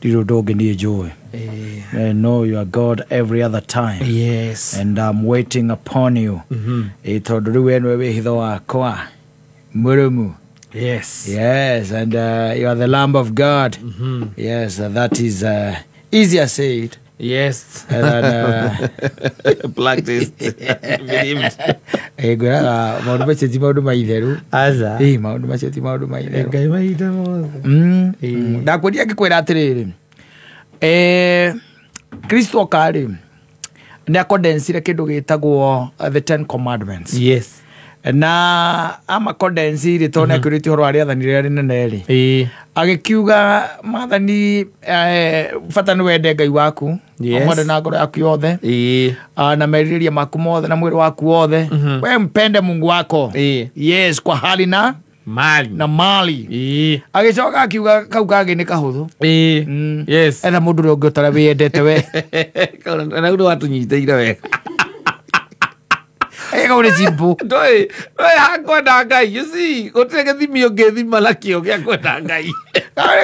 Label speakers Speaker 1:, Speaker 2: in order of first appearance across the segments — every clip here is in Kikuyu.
Speaker 1: Ndirĩ ũndũ ũngĩ niĩ njũĩ. I know you are God every other time.
Speaker 2: Yes.
Speaker 1: And I'm waiting upon you. Ĩ tondũ rĩu we nĩwe wĩhitho wakwa mũrũmu.
Speaker 2: Yes.
Speaker 1: Yes, and you are the Lamb of God. Yes, that is easier said than
Speaker 2: Practiced. Believed.
Speaker 1: Ngwĩraga maũndũ macio ti maũndũ ma itherũ.
Speaker 2: Aca.
Speaker 1: Ĩ, maũndũ macio ti maũndũ ma itherũ.
Speaker 2: Ngai mahinda mothe.
Speaker 1: Ndakwĩria ngĩkwĩra atĩrĩrĩ, Kristo oka rĩ, nĩ akondensire kĩndũ gĩtagwo the Ten Commandments.
Speaker 2: Yes.
Speaker 1: Na amakondensi rĩ, tondũ nĩ akĩũrĩtie ũhoro wa rĩathani rĩrĩa rĩnene rĩ, agĩkiuga maathani, bata nĩ wende Ngai waku, ũmwende na ngoro yaku yothe, na merirĩria maku mothe na mwĩrĩ waku wothe. We mpende Mungu wako, yes, kwa hali na
Speaker 2: Mali.
Speaker 1: na mali. Agĩcoka akiuga kau kangĩ nĩ kahũthũ.
Speaker 2: Yes.
Speaker 1: Etha mũndũ ũrĩa ũngĩ ũtarĩa wĩyendete we.
Speaker 2: Na ũndũ watũnyitĩire wega.
Speaker 1: Kau nĩ simple.
Speaker 2: Ndũĩ ndũĩ hakwenda Ngai, you see, gũtirĩ gĩthimi ũngĩthima nakĩo gĩa kwenda Ngai.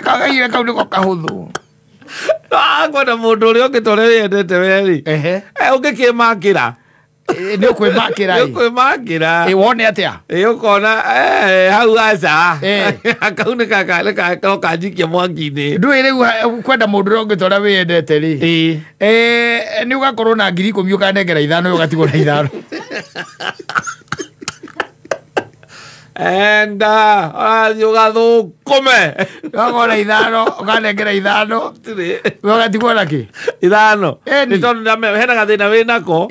Speaker 1: Kagaire kau nĩko kahũthũ.
Speaker 2: No hakwenda mũndũ ũrĩa ũngĩ ta ũrĩa wĩyendete we rĩ, ũngĩkĩmakĩra.
Speaker 1: Nĩ ũkwĩmakĩra.
Speaker 2: Nĩ ũkwĩmakĩra.
Speaker 1: Ĩ, wone atĩa?
Speaker 2: Ĩ, ũkona hau aca, kau nĩ kaka nĩ kanjikia mwaki-inĩ.
Speaker 1: Ndũĩ rĩu kwenda mũndũ ũrĩa ũngĩ ta ũrĩa wĩyendete rĩ, nĩ ũgakorwo na 10,000, ũkanengera 5, ũgatigwo na 5.
Speaker 2: Enda ũrathiĩ ũgathũkũme.
Speaker 1: Ũgakorwo na 5, ũkanengera 5, we ũgatigwo na kĩ?
Speaker 2: 5.
Speaker 1: Ĩni.
Speaker 2: Nĩ tondũ hena gathĩna wĩ nako.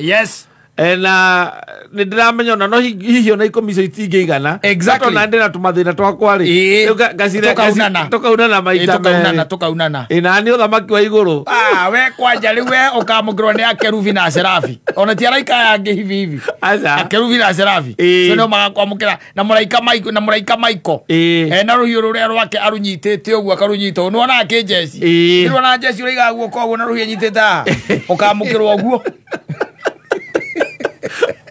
Speaker 2: Na nĩ ndĩramenya ona no hihi ona 10 icio itingĩigana.
Speaker 1: Exactly.
Speaker 2: Tondũ ndĩna tũmathĩna twakwa rĩ.
Speaker 1: Ĩĩ.
Speaker 2: Rĩu
Speaker 1: Tũkaunana.
Speaker 2: tũkaunana maita
Speaker 1: Tũkaunana,
Speaker 2: merĩ.
Speaker 1: tũkaunana.
Speaker 2: Ĩ, na nĩ ũthamaki wa igũrũ.
Speaker 1: Ah, we kwanja rĩu we ũkamũkĩrwo nĩ akerubi na serafi. Ona ti araika aya angĩ hivi hivi.
Speaker 2: Aca.
Speaker 1: Akerubi na serafi.
Speaker 2: Ĩĩ.
Speaker 1: So nĩo magakwamũkĩra na mũraika Maiko, na mũraika Maiko. Ena rũhiũ rũrĩa rwake arũnyitĩte ũguo, akarũnyita ũguo. Nĩwonaga kĩnjeci?
Speaker 2: Ĩĩ.
Speaker 1: Nĩwona njeci ũraigaga guoko ũguo na rũhiũ anyitĩte haha? Ũkamũkĩrwo ũguo.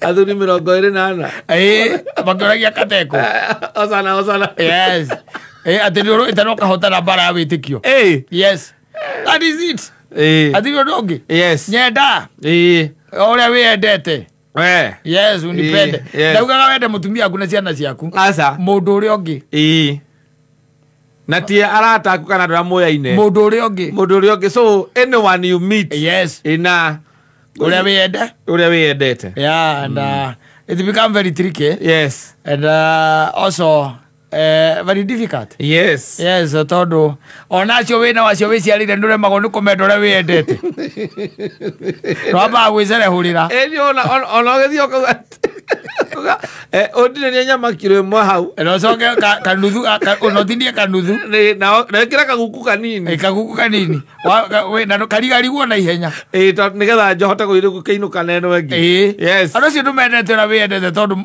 Speaker 2: Athuri 24.
Speaker 1: Ĩĩ, makĩũragia kateko.
Speaker 2: Osana, osana.
Speaker 1: Yes. Atĩ nĩ ũrũĩte na ũkahotana mbara ya wĩtĩkio. Yes. That is it. Atirĩ ũndũ ũngĩ.
Speaker 2: Yes.
Speaker 1: Nyenda. O ũrĩa wĩyendete.
Speaker 2: We.
Speaker 1: Yes, unipende.
Speaker 2: Yes.
Speaker 1: Ndaugaga wende mũtumia waku na ciana ciaku.
Speaker 2: Aca.
Speaker 1: Mũndũ ũrĩa ũngĩ.
Speaker 2: Ĩĩ. Na ti arata aku kana andũ arĩa mũyaine.
Speaker 1: Mũndũ ũrĩa ũngĩ.
Speaker 2: Mũndũ ũrĩa ũngĩ. So anyone you meet.
Speaker 1: Yes.
Speaker 2: Ĩna
Speaker 1: ũrĩa wĩyende.
Speaker 2: Ũrĩa wĩyendete.
Speaker 1: Yeah, and it become very tricky.
Speaker 2: Yes.
Speaker 1: And also very difficult.
Speaker 2: Yes.
Speaker 1: Yes, tondũ ona acio wĩna wacio wĩciarĩire nĩ ũremagwo nĩ kũmenda ũrĩa wĩyendete. Nwambaga gwĩcerehũrĩra.
Speaker 2: Ĩni ona ũgĩthiĩ ũkauga ũndinĩrie nyama kiro 1 hau.
Speaker 1: Na ũcoke kanuthu, ona ũtinie kanuthu.
Speaker 2: Na wĩkĩre kaguku kanini.
Speaker 1: Ĩ, kaguku kanini. Na karigarigwo na ihenya.
Speaker 2: Ĩ, tondũ nĩgetha njohote gũkĩinũka na ĩno ĩngĩ.
Speaker 1: Ĩ.
Speaker 2: Yes.
Speaker 1: Andũ acio ndũmendete ũrĩa wĩyendete tondũ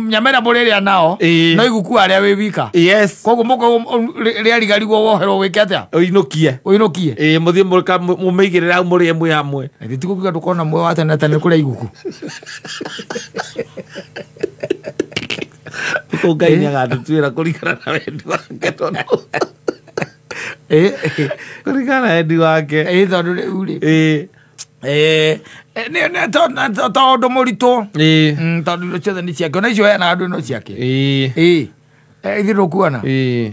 Speaker 1: nyama ĩrĩa mũrĩrĩa nao
Speaker 2: Ĩ.
Speaker 1: no iguku arĩa wĩ wika.
Speaker 2: Yes.
Speaker 1: Koguo mũka rĩarigarigwo woherwo wĩke atĩa?
Speaker 2: Ũinũkie.
Speaker 1: Ũinũkie.
Speaker 2: Ĩ, mũthiĩ mũmĩigĩrĩre hau mũrĩe mwĩ hamwe.
Speaker 1: Ĩĩ, ti gũkiuga ndũkona muoyo wa tene na tene kũrĩa iguku.
Speaker 2: Kũu Ngai nĩ agatũtuĩra kũringana na wendi wake tondũ kũringana na wendi wake.
Speaker 1: Ĩ, tondũ rĩu rĩ.
Speaker 2: Ĩ.
Speaker 1: Nĩ to ũndũ mũritũ.
Speaker 2: Ĩ.
Speaker 1: Tondũ indo ciothe nĩ ciake. Ona icio heanaga andũ no ciake.
Speaker 2: Ĩ.
Speaker 1: Ĩ. Ithuĩ ndũkuona.
Speaker 2: Ĩ.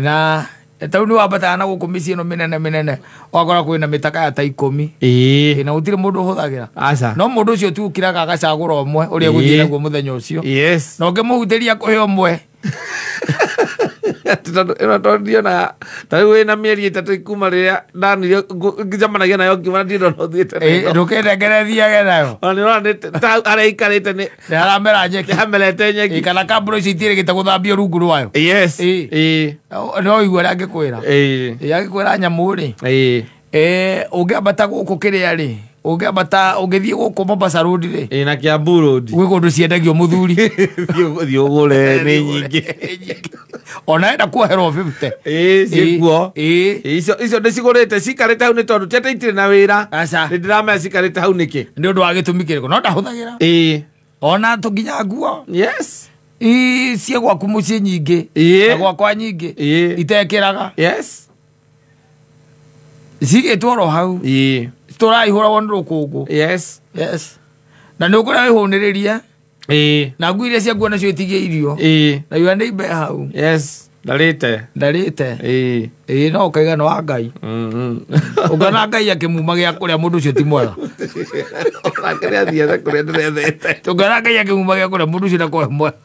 Speaker 1: Na ta rĩu nĩ wambataga na gũkũ mĩciĩ ĩno mĩnene mĩnene, ũgakora kwĩna mĩtaka ya ta 10.
Speaker 2: Ĩ.
Speaker 1: Ĩ, na gũtirĩ mũndũ ũhũthagĩra.
Speaker 2: Aca.
Speaker 1: No mũndũ ũcio tu ũkiraga agacagũra ũmwe ũrĩa egũthiĩ naguo mũthenya ũcio.
Speaker 2: Yes.
Speaker 1: Na ũngĩmũhutĩria kũhe ũmwe.
Speaker 2: Tondũ ĩno tondũ ndionaga ta rĩu wĩna mĩeri 3 kuma rĩrĩa ndanire njamanagia nayo ngiuma na ndirĩ ndona ũthiĩte nayo.
Speaker 1: Ndũkĩnengere thiage nayo.
Speaker 2: Ona nĩ ũrona nĩ ta harĩa aikarĩte nĩ
Speaker 1: Nĩ haramera nyeki.
Speaker 2: Nĩ hamerete nyeki.
Speaker 1: Ĩ, kana kambura icio itiĩrĩgĩte gũthambio rungu rwayo.
Speaker 2: Yes.
Speaker 1: Ĩ.
Speaker 2: Ĩ.
Speaker 1: No ũigue ũrĩa angĩkwĩra.
Speaker 2: Ĩ.
Speaker 1: Ĩ, angĩkwĩra nyamũ rĩ.
Speaker 2: Ĩ.
Speaker 1: Ũngĩambata gũkũ kĩrĩa rĩ, ũngĩambata ũngĩthiĩ gũkũ Mombasa Road rĩ,
Speaker 2: Ĩ, na Kiambu Road.
Speaker 1: Gwĩ kũndũ ciendagio mũthuri.
Speaker 2: Thiĩ ũgũre nĩ nyingĩ.
Speaker 1: Ona enda kuoherwo 50.
Speaker 2: Ĩ, ciĩkuo.
Speaker 1: Ĩ.
Speaker 2: Ĩ, icio ndĩcigũrĩte cikarĩte hau nĩ tondũ ti atĩ itirĩ na wĩra.
Speaker 1: Aca.
Speaker 2: Nĩ ndĩramenya cikarĩte hau nĩkĩ.
Speaker 1: Nĩ ũndũ wa gĩtũmi kĩrĩkũ no ndahũthagĩra.
Speaker 2: Ĩ.
Speaker 1: Ona tũnginya nguo.
Speaker 2: Yes.
Speaker 1: Ĩ, ciĩ gwaku mũciĩ nyingĩ.
Speaker 2: Ĩ.
Speaker 1: Na gwakwa nyingĩ.
Speaker 2: Ĩ.
Speaker 1: Itekĩraga.
Speaker 2: Yes.
Speaker 1: Cigĩtwo oro hau.
Speaker 2: Ĩĩ.
Speaker 1: Tũraihũragwo nĩ rũkũngũ.
Speaker 2: Yes.
Speaker 1: Yes. Na nĩ ũkũrĩa wĩhũnĩrĩria.
Speaker 2: Ĩĩ.
Speaker 1: Na ngui iria ciakuo nacio itigie irio.
Speaker 2: Ĩĩ.
Speaker 1: Na yua nĩ imbe hau.
Speaker 2: Yes. Ndarĩte.
Speaker 1: Ndarĩte.
Speaker 2: Ĩĩ.
Speaker 1: Ĩĩ no ũkaiga nĩ wa Ngai. Ũngĩona Ngai akĩmuma gĩa kũrĩa mũndũ ũcio ti mwega.
Speaker 2: Onake nĩ athiĩte kũrĩa ndĩrethete.
Speaker 1: Ũngĩona Ngai akĩmuma gĩa kũrĩa mũndũ ũcio ndakorwo e mwega.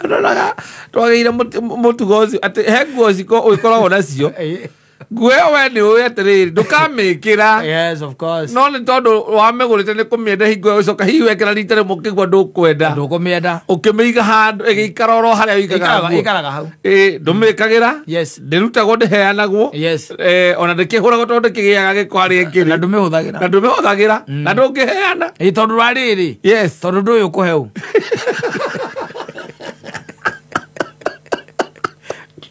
Speaker 2: Ndonaga twagĩire mũtugo ũcio atĩ he nguo ciko ũgĩkoragwo nacio.
Speaker 1: Ĩĩ.
Speaker 2: Nguo ĩyo we nĩ ũĩ atĩrĩrĩ ndũkamĩkĩra.
Speaker 1: Yes, of course.
Speaker 2: No nĩ tondũ wamĩgũrĩte nĩ kũmĩenda hingo ĩyo ũcoka hihi wekĩra rita rĩmwe ũkĩigua ndũkwenda.
Speaker 1: Ndũkũmĩenda.
Speaker 2: Ũkĩmĩiga handũ ĩgĩikara oro harĩa ũigaga
Speaker 1: Ĩikaraga
Speaker 2: nguo.
Speaker 1: ĩikaraga hau.
Speaker 2: Ĩĩ ndũmĩkagĩra.
Speaker 1: Yes.
Speaker 2: Ndĩrutagwo ndĩheanagwo.
Speaker 1: Yes.
Speaker 2: Ona ndĩkĩhũragwo tondũ ndĩkĩgĩaga gĩko harĩa ĩkĩrĩ.
Speaker 1: Na ndũmĩhũthagĩra.
Speaker 2: Na ndũmĩhũthagĩra. Na ndũngĩheana.
Speaker 1: Ĩĩ tondũ wa rĩrĩ.
Speaker 2: Yes.
Speaker 1: Tondũ ndũĩ ũkũhe ũ.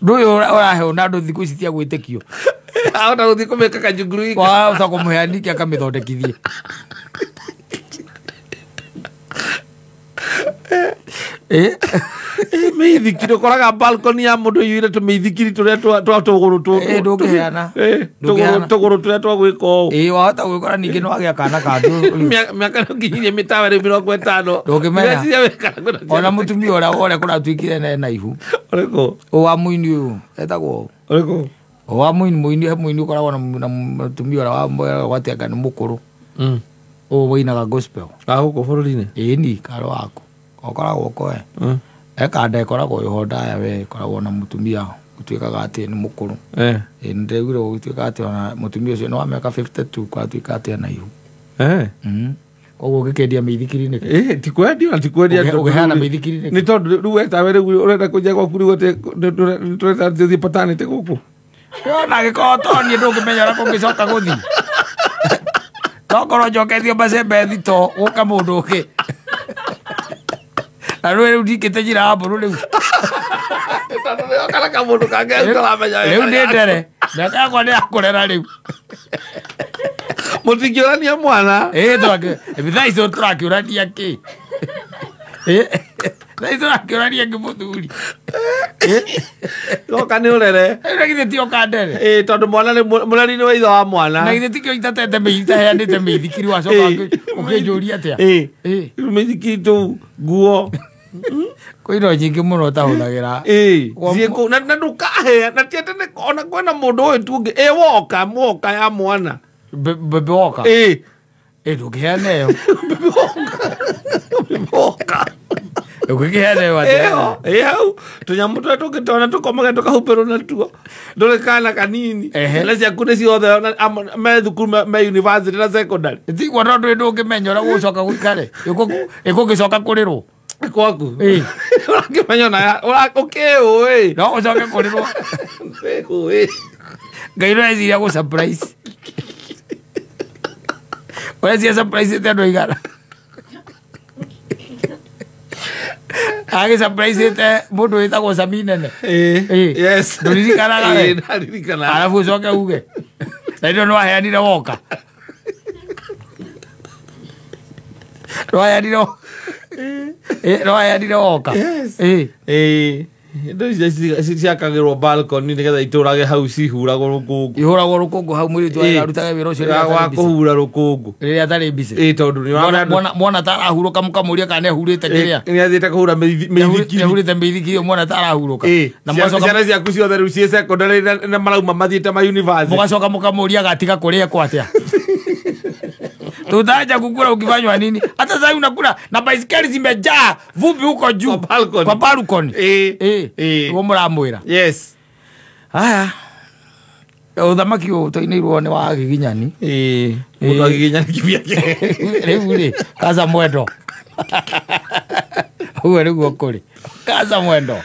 Speaker 1: Ndũĩ ũraheo na andũ thikũ ici cia gwĩtĩkio.
Speaker 2: Ahota gũthiĩ kũmĩka kajunguru ika.
Speaker 1: Wahota kũmũhe ningĩ akamĩthondekithie. Ĩĩ.
Speaker 2: Mĩithikiri ũkoraga balcony ya mũndũ ĩiyũire tũmĩithikiri tũrĩa twa tũgũrũ
Speaker 1: Ĩĩ, ndũngĩheana. Ndũngĩheana.
Speaker 2: tũgũrũ tũrĩa twa gwĩka ũũ.
Speaker 1: Ĩĩ wahota gwĩkora ningĩ nĩwagĩa kana kangĩ.
Speaker 2: Mĩaka no nginyirie mĩtawa rĩu 50.
Speaker 1: Ndũngĩmenya.
Speaker 2: Ndĩreciria wĩkara kwĩna ciana.
Speaker 1: Ona mũtumia ũrĩa ũrĩa kũratuĩkire na ena ihu.
Speaker 2: Ũrĩkũ?
Speaker 1: Wa mũini ũyũ etagwo
Speaker 2: Ũrĩkũ?
Speaker 1: wa mũini mũini he mũini ũkoragwo na mũtumia ũrĩa wa gwatianga nĩ mũkũrũ. Ũyũ wũinaga gospel.
Speaker 2: Wa gũkũ bũrũri-inĩ?
Speaker 1: Ĩni karo waku. Ũkoragwo koe. Ekanda ĩkoragwo ĩho ndaya we ĩkoragwo na mũtumia ũtuĩkaga atĩ nĩ mũkũrũ. Ĩĩ nĩndĩraiguire gũgĩtuĩka atĩ ona mũtumia ũcio nĩ wa mĩaka 52 kwatuĩka atĩ ena ihu. Koguo ũngĩkĩendia mĩithikiri nĩkĩ?
Speaker 2: Ĩĩ ti kwendia ona ti kwendia.
Speaker 1: Ũngĩheana mĩithikiri nĩkĩ?
Speaker 2: Nĩ tondũ rĩu wetawe rĩu ũrenda kũnjia gwaku rĩu atĩ tũrenda tũthiĩ paternity gũkũ.
Speaker 1: Ona angĩkorwo to niĩ ndũngĩmenya ũrĩa kũngĩcoka gũthiĩ. Tokorwo njoketie macembe thito gũka mũndũ ũngĩ. Na rĩu rĩu ndikĩte njĩra ya mbũrũ rĩu.
Speaker 2: Tondũ nĩoka na kamũndũ kangĩ ũtaramenya
Speaker 1: Rĩu nĩ ndere. Mĩaka yakwa nĩ ya kũrera rĩu.
Speaker 2: Mũtingĩũrania mwana.
Speaker 1: Ĩĩ thaa icio tũrakĩũrania kĩ? Ĩĩ thaa icio tũrakĩũrania kĩ mũthuri?
Speaker 2: Goka nĩ ũrere.
Speaker 1: Rĩu na githĩ ti oka ndere?
Speaker 2: Ĩĩ tondũ mwana nĩ mũreri nĩ wa ithe wa mwana.
Speaker 1: Na githĩ tikĩo itatete itaheanĩte mĩithikiri wacoka ũkĩnjũria atĩa?
Speaker 2: Ĩĩ.
Speaker 1: Ĩĩ.
Speaker 2: Rĩu mĩithikiri tũu nguo.
Speaker 1: Kwĩ indo nyingĩ mũno ũtahũthagĩra.
Speaker 2: Ĩĩ. Ciĩ kũu na ndũkahea na ti atĩ nĩ ona kwĩna mũndũ ũyũ tu ũngĩ. Ĩ woka mwoka ya mwana.
Speaker 1: Bebe woka.
Speaker 2: Ĩĩ.
Speaker 1: Ĩĩ ndũngĩheana ĩyo.
Speaker 2: Bebe woka. Bebe woka.
Speaker 1: Ũngĩkĩheana ĩyo atĩa?
Speaker 2: Ĩyo hau tũnyamũ tũrĩa tũngĩtona tũkomage tũkahumbĩrwo natuo ndũrĩ kana kanini. Ciana ciaku nĩ ciothe me thukuru me university na secondary.
Speaker 1: Tiguo tondũ ndũngĩmenya ũrĩa gũgũcoka gũikare. Ĩkũgĩcoka kũrĩrwo.
Speaker 2: Kwaku.
Speaker 1: Ĩĩ.
Speaker 2: Ũrakĩmenya ona ũkĩũĩ.
Speaker 1: No ũcoke kũrĩrwo.
Speaker 2: Ũkĩũĩ.
Speaker 1: Ngai no eciria gũ surprise. Ũreciria surprise ĩte andũ aigana. Agĩ surprise ĩte mũndũ wĩtagwo Sami Nene.
Speaker 2: Ĩĩ. Yes.
Speaker 1: Ndũririkanaga we?
Speaker 2: Ĩĩ ndaririkana.
Speaker 1: Arabu ũcoke uge. Na ndio nĩwaheanire woka. Nĩwaheanire nĩwaheanire woka.
Speaker 2: Yes.
Speaker 1: Ĩĩ.
Speaker 2: Ĩĩ. Indo icio ciakagĩrwo balcony nĩgetha itũrage hau cihuragwo rũkũngũ.
Speaker 1: Ihũragwo rũkũngũ hau mũirĩtu arutage wĩra ũcio rĩrĩa
Speaker 2: Wa
Speaker 1: atarĩ busy.
Speaker 2: kũhura rũkũngũ.
Speaker 1: Rĩrĩa atarĩ busy.
Speaker 2: Ĩĩ tondũ nĩ ũramenya
Speaker 1: Mwana ta arahurũka mũkamũria kana nĩahurĩte kĩrĩa.
Speaker 2: nĩ athiĩte kũhura mĩithikiri.
Speaker 1: Nĩahurĩte mĩithikiri mwana ta arahurũka. Na mũgacoka
Speaker 2: Ciana ciaku ciothe rĩu ciĩ secondary na marauma mathiĩte ma university.
Speaker 1: Mũgacoka mũkamũria agatiga kũrĩa kwa atĩa. Tutaanza kukula ukifanywa nini? Hata sasa unakula na baisikeli zimejaa vumbi huko juu.
Speaker 2: Kwa balcony.
Speaker 1: Kwa balcony.
Speaker 2: Eh.
Speaker 1: Uo mũramwĩra.
Speaker 2: Yes.
Speaker 1: Haya. Ũthamaki ũyũ tũinĩirwo nĩ wa Giginyani.
Speaker 2: Mũndũ agiginyani kivyake.
Speaker 1: Rĩu rĩ, kaza mwendo. Ũguo nĩguo kũrĩ. Kaza mwendo.